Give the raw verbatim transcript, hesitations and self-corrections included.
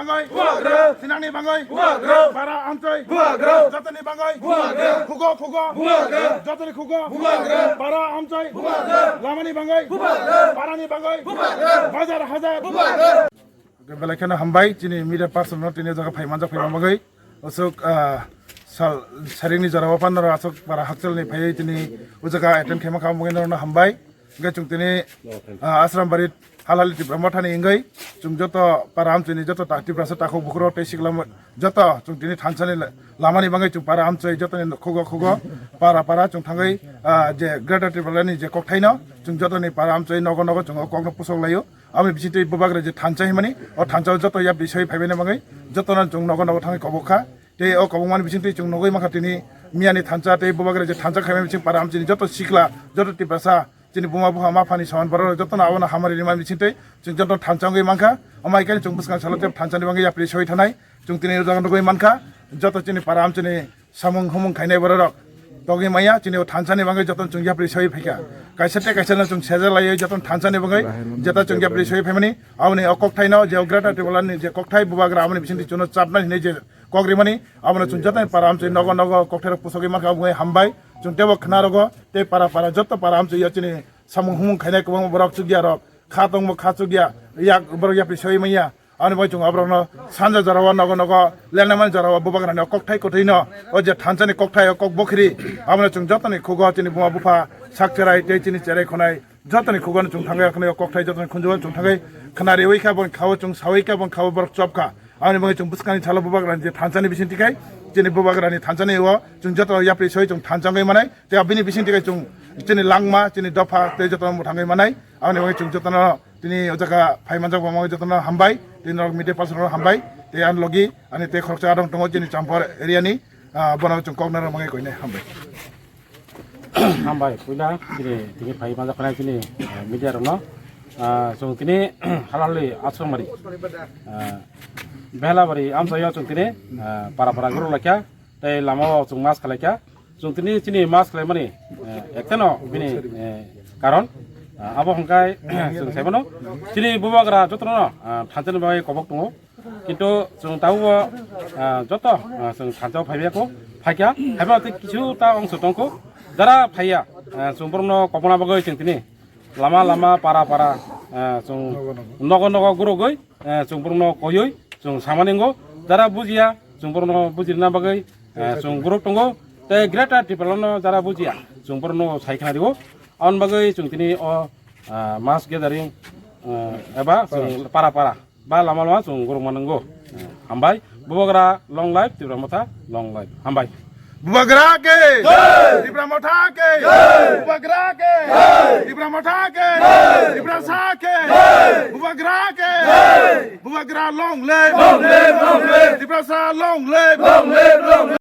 Bangwi. Bubagra. Sinangni bangwi. Bubagra. Para amchoi. Bubagra. Jotoni bangwi. Bubagra. Khugo, khugo. Bubagra. Jotoni khugo. Bubagra. Para amchoi. Bubagra. Lamani bangwi. Bubagra. Parani bangwi. Bubagra. Bazar hajar. Bubagra. Belai kheno hambai chini media person no tini jaga phai manjak phai bagwi. Aswk, ah, sal saringni jora o phan noro aswk para hakchal ni phaiwi tini o jaga attend khaima kha bagwi norokno hambai. Hingke chwng tini, ah, Asrambari Halhali Tipra Mothani wngwi chwng joto para amchini joto ta-, Tiprasa takhuk bukhurok tei sikla mo-, joto chwng tini thansani la-, lamani bagwi chwng para amchoi jotoni khugo khugo para para chwng thangwi, ah, je Greater Tipraland ni je kokthaino chwng jotoni para amchoi nogo nogo chwng o kokno pusok laio. Aboni bisingtwi bubagra je thansa himani, o thansa o joto yapri soi phaibaini bagwi jotono chwng nogo nogo thangwi kobok kha. Tei o kobokmani bisingtwi chwng nugwi mankha tini miyani thansa tei bubagra je thansa khaimani bising para amchini joto sikla, joto Tiprasa, chini buma bupha ma phani saman borok jotono abono hamari rimani bisingtwi chwng jotono thansa wngwi mankha. Omo hai khe chwng bwskang salo tei thansani bagwi yapri soi thanai chwng tini o jaga nugwi mankha. Joto chini para amchini samung humung khainai bororok togwi maya, chini o thansani bagwi jotono chwng yapri soi phaikha. Kaisa tei kaisa no chwng seja laiwi jotono thansani bagwi jeta chwng yapri soi phaimani, aboni o kokthaino je o Greater Tipraland ni je kokthai bubagra aboni bisingtwi chwngno chapnai hinwi je kok rimani, abono chwng jotono para amchoi nogo nogo kokthairok pusogwi mankha, omo hambai. Chwng teibo khna rogo tei para para joto para amchoi ya chini samung humung khainai kwbangma borok chukya rok kha tongmo kha chukya yak borok yapri soi manya. Ani bai chwng aborokno sanja jorao nogo nogo lengnamani jorao bubagrani kokthai kothwino o je thansani kokthai o kok bokhri abono chwng jotoni khugo chini buma bupha sak cherai tei chini cherai khonai jotoni khugano chwng thangwi khwnai o kokthai jotoni khunjugo chwng thangwi khwnariwi kha bo khao chwng sawi kha bo khao borok chop kha. Ani bai chwng bwskangni salo bubagrani je thansani bising tikai chini bubagrani thansani o chwng joto yapri soi chwng thansangwi manai tei abini bising tikai chwng chini langma chini dopha tei joto mwthangwi manai. Ani bai chwng jotono tini o jaga phai manjak bo jotono hambai, tini norok media person rok hambai, tei ani logi ani tei khoroksa adong tongo chini Champar area ni, ah, bono chwng kok narwk mangwi koinai hambai. Hambai puila chini tini phai manjak khanai chini, ah, media rokno, ah, chwng tini Halhali Asrambari, ah, Behlabari amchaio chwng tini, ah, para para guru laikha tei lama o chwng mas khalaikha. Chwng tini chini mas khlaimani, eh, ekteno bini, eh, karon, ah, abo hwnkhe chwng saimano chini bubagra jotono, ah, thansani bagwi kobok tongo. Kintu chwng tabukbo, ah, joto, ah, chwng thansa o phaibai kho, phaikha, haiba tei kisu ta ongso tongkho. Jara phaiya, ah, chwng borokno kobokna bagwi chwng tini lama lama para para, ah, chwng nogo nogo gurugwi, eh, chwng borokno koiwi chwng samani wngo. Jara bujiya chwng borokno bujirina bagwi, eh, chwng guruk tongo. Tei Greater Tipralandno jara bujiya chwng borokno sai khna rio. Aboni bagwi chwng tini o, ah, mass gathering, eh, eba chwng para para ba lama lama chwng guruk manango. Eh, hambai. Bubagra long life, Tipra Motha long life. Hambai. Bubagra ke! Jai! Tipra Motha ke! Jai! Bubagra ke! Jai! Tipra Motha ke! Jai! Tiprasa ke! Jai! Bubagra ke! Jai! Bubagra long live! Long live, long live! Tiprasa long live! Long live, long live!